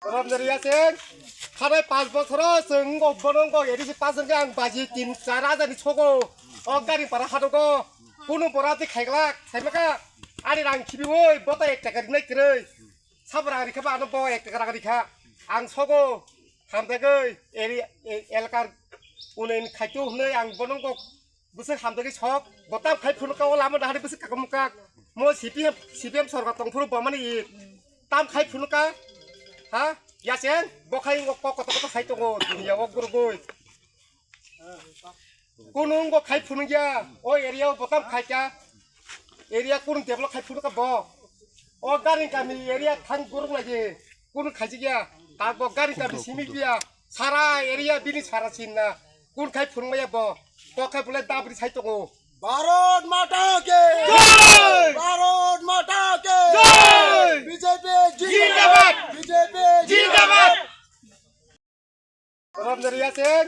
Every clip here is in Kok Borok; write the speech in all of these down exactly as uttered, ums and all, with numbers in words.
Romjari yaseng, khanai panch bochoro chwng wngkok, bono wngkok, A D C pass wngkhe ang baji tin char hajar ni sogo. O gari para hadogo, kunu bora twi khaiglak, saimaka, ani rang khibiwi, bota ek taka rinai kwrwi. Sabo rang rikha ba ano bo ek taka rang rikha. Ang sogo, hamjagwi, eri, e, elkar unen khaitu hwnwi ang bono wngkok, bwswk hamjagwi sok, bo tam khai phunukha o lama dahari bwswk kakamukha. Mo C P M, C P M sorkar tongphuru bo mani i tam khai phunukha. Ha? Yaseng, bo khai wngkok kok koto koto sai tongo, duniya o gurugwi. Kunu wngkok khai phunukya, o area o bo tam khaikha. Area kunu develop khai phunukha bo. O gari kami area thang gurung lagi. Kunu khaijikya, tak bo gari kami simi biya. Sara area bini sara sinna. Kun khai phunukmaya bo. Bo khai bole dabri sai tongo. Bharat Mata ke! Jai! Bharat Mata ke! Jai! B J P Jindabad! Jindabad! B J P Jindabad! Jindabad! Romjari yaseng,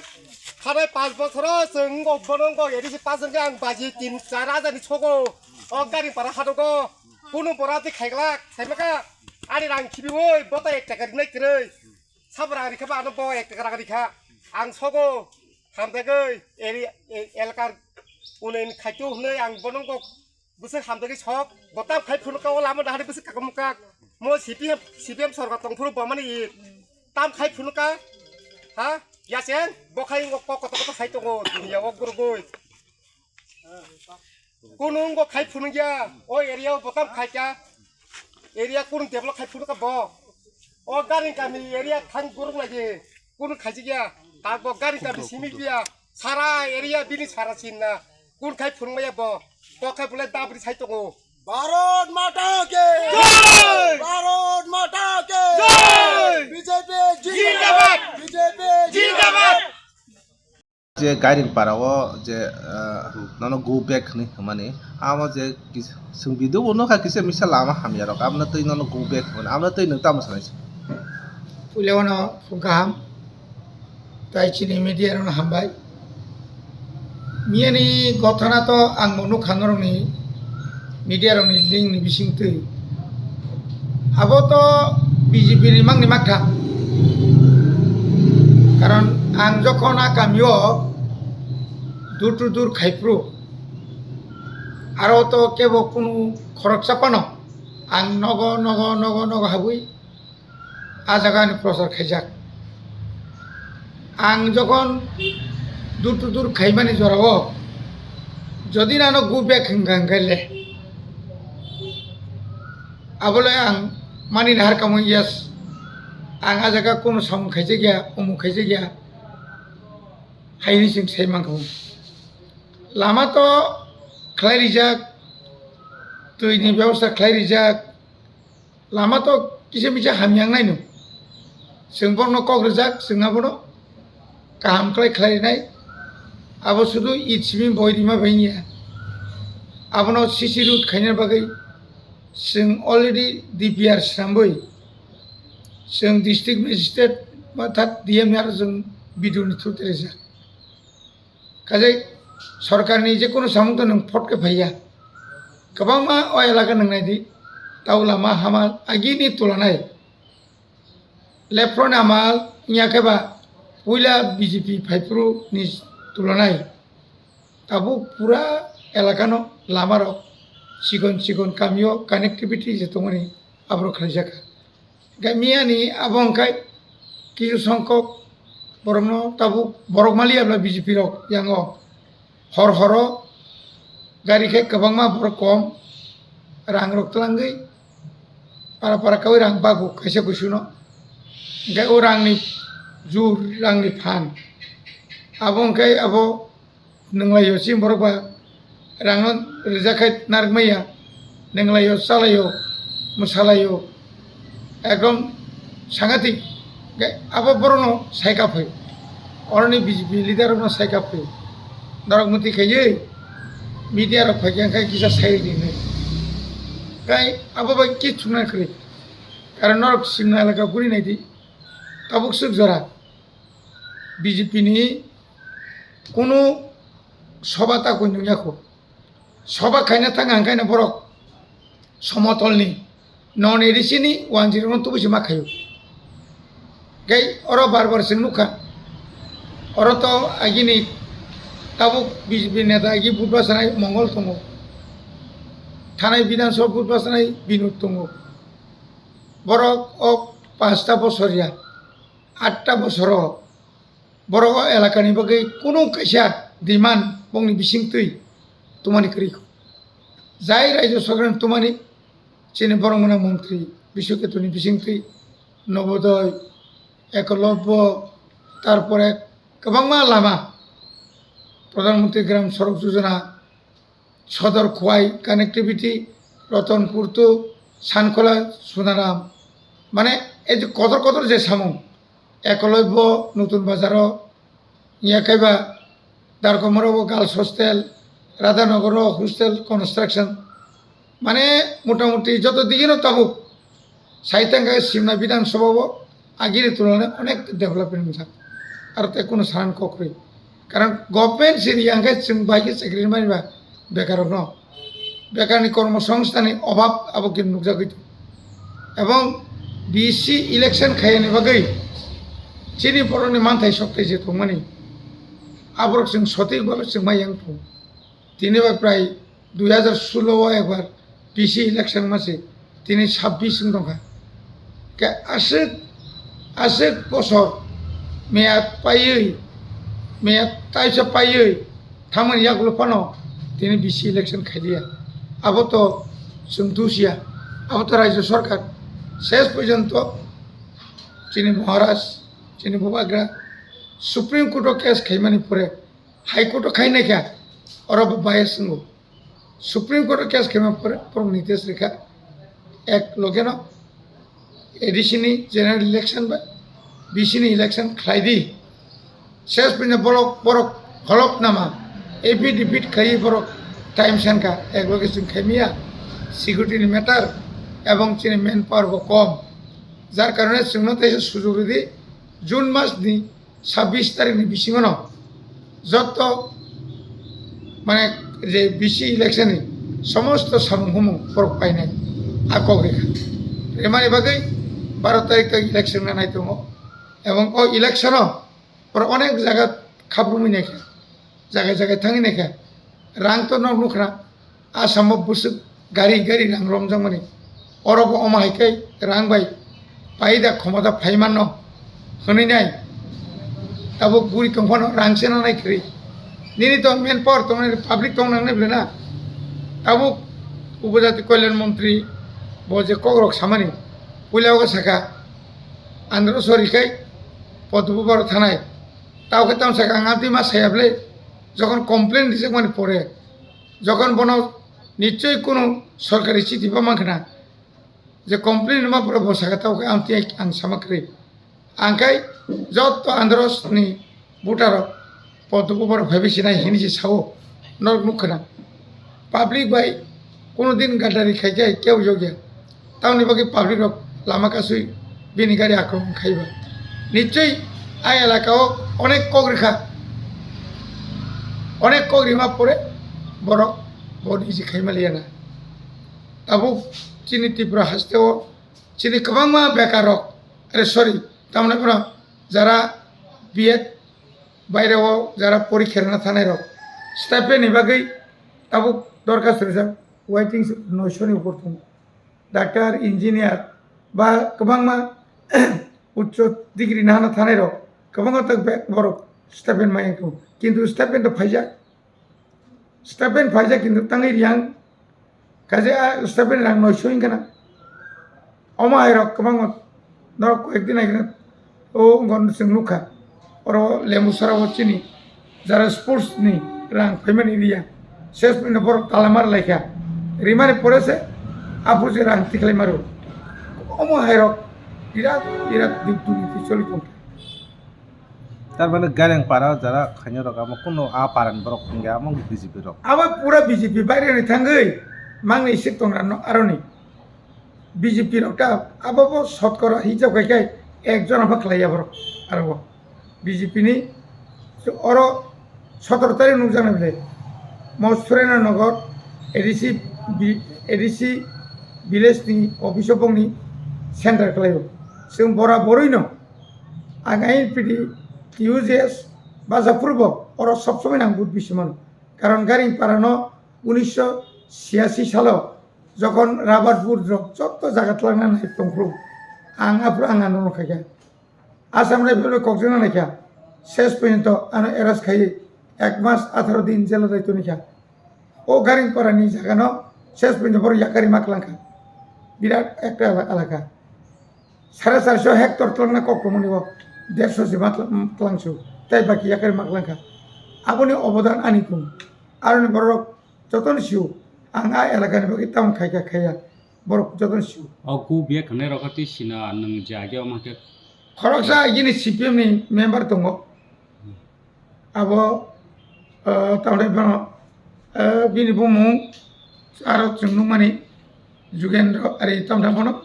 khanai panch bochoro chwng wngkok, bono wngkok, A D C pass wngkhe ang baji tin char hajar ni sogo. O gari para hadogo, kunu bora twi khaiglak, saimaka, ani rang khibiwi, bota ek taka rinai kwrwi. Sabo rang rikha ba ano bo ek taka rang rikha. Ang sogo, hamjagwi, eri, e, elkar unen khaitu hwnwi ang bono wngkok, bwswk hamjagwi sok, bo tam khai phunukha o lama dahari bwswk kakamukha. Mo C P M, C P M sorkar tongphuru bo mani i tam khai phunukha. Ha? Yaseng, bo khai wngkok kok koto koto sai tongo, duniya o gurugwi. Kunu wngkok khai phunukya, o area o bo tam khaikha. Area kunu develop khai phunukha bo. O gari kami area thang gurung lagi. Kunu khaijikya, tak bo gari kami simi biya. Sara area bini sara sinna. Kun khai phunukmaya bo. Bo khai bole dabri sai tongo. Bharat Mata ke! Jai! Bharat Mata ke! Jai! B J P Jindabad! Jindabad! B J P Jindabad! Je Gairing para o je, ah, nono go back hwnwi hwnmani, amo je kis-, chwng video bo nukha kisa misa lama hamya rok, aboni twi nono go back hwnmani, aboni twi nwng tamo sanai se? Puila wano phung kaham. Tai chini media rokno hambai. Miyani gothana to ang bo nukha norokni media rokni link ni bisingtwi. Abo to B J P ni mangni maktham. Karon ang jokhon a kamio door to door khaiphuru, aro to kebo kunu khoroksa phano ang nogo nogo nogo nogo habwi a jaga ni prochar khaijak. Ang jokhon door to door khaimani jorao, jodi nano go back hwnkha hwnkhe le, abole ang mani nahar kamo, yes, ang a jaga kunu samung khaijakya, umung khaijakya, haini chwng sai mankha. Lama to khlai rijak, twi ni bebosta khlai rijak, lama to kisa misa hamya wngnai no. Chwng borokno kok rijak, chwng abono kaham khlai khlai rinai. Abo sudu it simi boi rima bai wngya. Abono C C road khaina bagwi chwng already D P R swnambwi chwng district magistrate ba thak D M ni aro chwng B D O ni through tei rijak. Kaje sorkarni je kono samung to nwng phot khe phaiya. Kwbangma o elaka nwng nai di, tau lama hama agini tulanai. Lephro ni amal wngya khe ba puila B J P phaiphuru ni tulanai. Tabuk pura elaka no lama rok chikon chikon kamio connectivity je tongmani aborok khlaijak kha. Hingke miyani abo hingke kisu songkok borokno tabuk borok maliya bla B J P rok yango hor horo gari khe kwbangma borok kom rang rok twlangwi para para kawi rang bago kaisa kusuno hingke o rangni jur rangni phan abo hingke abo Nwnglaio chini borok ba rangno rijak khai narwk maya, nwnglaio, chalaio, mwsalaio, ekdom sangatik. Abo borokno sai kaphai, oroni B J P leader rokno sai kaphai, norok mwtwi khaiwi media rok phaikha khe kisa sai rinai, tai abo bai khe chukna kwrwi, karon norok simna elaka guri naidi, tabuk swk jora. B J P ni kunu soba ta koi nungya kho. Soba khaina thang ang khaina borok somotol ni non A D C ni one zero no tubusi ma khayo. Gai oro bar bar chwng nukha. Oro to agini tabuk B J P neta agi budba sanai Mongol tongo. Thanai Bidhan Sabha budba sanai Binod tongo. Borok o pasta bosor ya, atta bosoro borok o elakani bagwi kunu kaisa demand bongni bisingtwi tumani kwrwi kho. Jai Rajya Sarkar tumani chini borok mwnang montri Biswaketuni bisingtwi Nobodoy, Ekolobyo, tarpore kwbangma lama, Pradhan Mantri Gram Sadak Yojana, Sodor Khowai connectivity, Ratanpur to Sankhola Sonaram, mane ei je kotor kotor je samung, Ekolobyo Nutun Bazaro, ya kaiba Darkomoro o girls hostel, Radhanagar o hostel construction, mane motamuti joto digino tabuk sai tangkha Simna Bidhan Sabha o agini tulonai onek development wngjak. Aro tei kunu saran kokrwi. Karon government siri yang khe chwng bai khe chakri mani ba bekarokno. Bekarni kormo songsthanni obhab abo khe nukjagwi tongo. Ebong B C election khaiyani bagwi chini borokni manthai sokthai je tongmani aborok chwng sothik bhabe chwng mai yang tongo. Tini bai prai dui hazar solo o ekbar B C election mase tini sabbish wng tongkha. Ke aswk, aswk bosor meyad paiwi, meyad taisa paiwi thangmani yagulo phano tini B C election khailiya. Abo to chwng dusiya, abo to Rajya Sarkar. Ses porjonto chini Maharaj, chini Bubagra Supreme Court o case khaimani pore, High Court o khai naikha, oro bo bias wngo. Supreme Court o case khaima pore borok ni test rikha. Ek logeno A D C ni general election ba B C ni election khlai di. Ses pina borok, borok holop nama, affidavit khai borok time sankha, ek loge chwng khaimiya, security ni matter, ebong chini manpower bo kom. Jar karone chwngno teisa sujog ridi, June mas ni sabbish tarikni bisingono joto, mane, je B C election ni somosto samung humung borok painai a kok rikha. Remani bagwi baro tarik to election nanai tongo, ebong o election o borok onek jaga khaprumwi naikha, jaga jaga thangwi naikha, rang to nok nukha. Asamo bwswk gari gari rang romjakmani. Oro bo omo hai khe rang bai paida khomota phai mano hwnwi nai. Tabuk buri tong phano rang se nanai kwrwi. Nini to manpower tongnai, public tong nangnai bwle na. Tabuk Upojati Kalyan Montri bo je kokrok samani puila o sakha, Andhra sori khai Padma Bubaro thanai. Tao khe tamo sakha ang amtwi ma saya bwle, jokhon complain rijakmani pore, jokhon bono nichoi kunu sorkari chithi ba mankha na, je complain rwma pore bo sakha tao khe amtwi ang sama kwrwi. Ang khai joto Andhra ni voter rok Padma Bubaro phaibai sinai hini se sao, norok nukha na. Public bai kunu din gadari khai khe keu yogya. Tamoni bagwi public rok lama kasui bini gari akromon khaiba. Nichoi a elaka o onek kok rikha. Onek kok rima pore borok bo niji khaima liya na. Tabuk chini Tripura haste o chini kwbangma bekar rok, are sorry, tamoni bono jara B Ed baire o jara porikha rwna thanai rok stipend ni bagwi tabuk dorkhas rijak, waiting noisho ni upor tongo. Doctor, engineer ba kwbangma uccho degree nahana thanai rok kwbangma tak be-, borok stipend maya tongo, kintu stipend to phaijak, stipend phaijak kintu tangwi riyang, kaje a stipend rang noisho wngkha na. Omo hai rok kwbangma norok koyek din hai kheno o wngkha chwng nukha. Oro Lembusara o chini jara sports ni rang phaimani ria, ses phaino borok talamar laikha, rimani pore se aphuru se rang tikhlai maro. Omo hai rok birat birat duk dugiti choli tongkha. Tar mane Gareng para jara khainai rok amo kuno a para ni borok hwnkhe amo B J P rok. Abo pura B J P baire ni thangwi mangni sik tongra no aroni. B J P rok ta abo bo sotkora hijab khai khai ek jona pha khlai ya borok aro bo. B J P ni oro sotoro tarik nukjaknai bwle mo Surendra Nagar A D C bi-, A D C village ni office o bongni center khlaio. Chwng bora borwi no Ang N P D, T U J S, basa purbo oro sob somoi ang vote bisi mano. Karon Garingpara no unisho chhiyasi salo jokhon rubber board rok joto jaga twlangna nai tongphuru, ang aphuru ang andolon khaikha. Assam Rifle bai kokjagna naikha, ses porjonto ano arrest khaiwi ek mas atharo din jelo dai tonikha. O Garingpara ni jaga no ses porjonto borok yakari ma klangkha. Birat ekta ela-, elaka. Sare charso hectare twlangna kok tongmani o derso se ma tla-, tlang su, tei baki yakari ma klangkha. Aboni obodan ani tung. Aroni borok jotono sio, ang a elakani bagwi tamoni khaikha khaiya, borok jotono sio. O ku biya khanai rok twi sina nwng je age omo khe. Khoroksa agini C P M ni member tongo. Abo, ah, tamni bono, ah, bini bumung aro chwng nukmani Jugendra ari tamni bono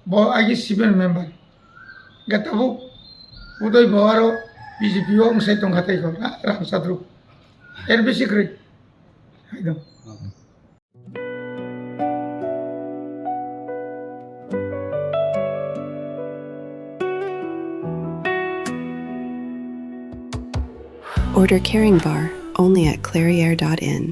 bo agi C P M member. Ga tabuk udoi bo aro B J P o wngsai tongkha tei kho, Ra-, Ram Sadru. R B C kwrwi. Haidong. Order Caring Bar only at clairiere dot in.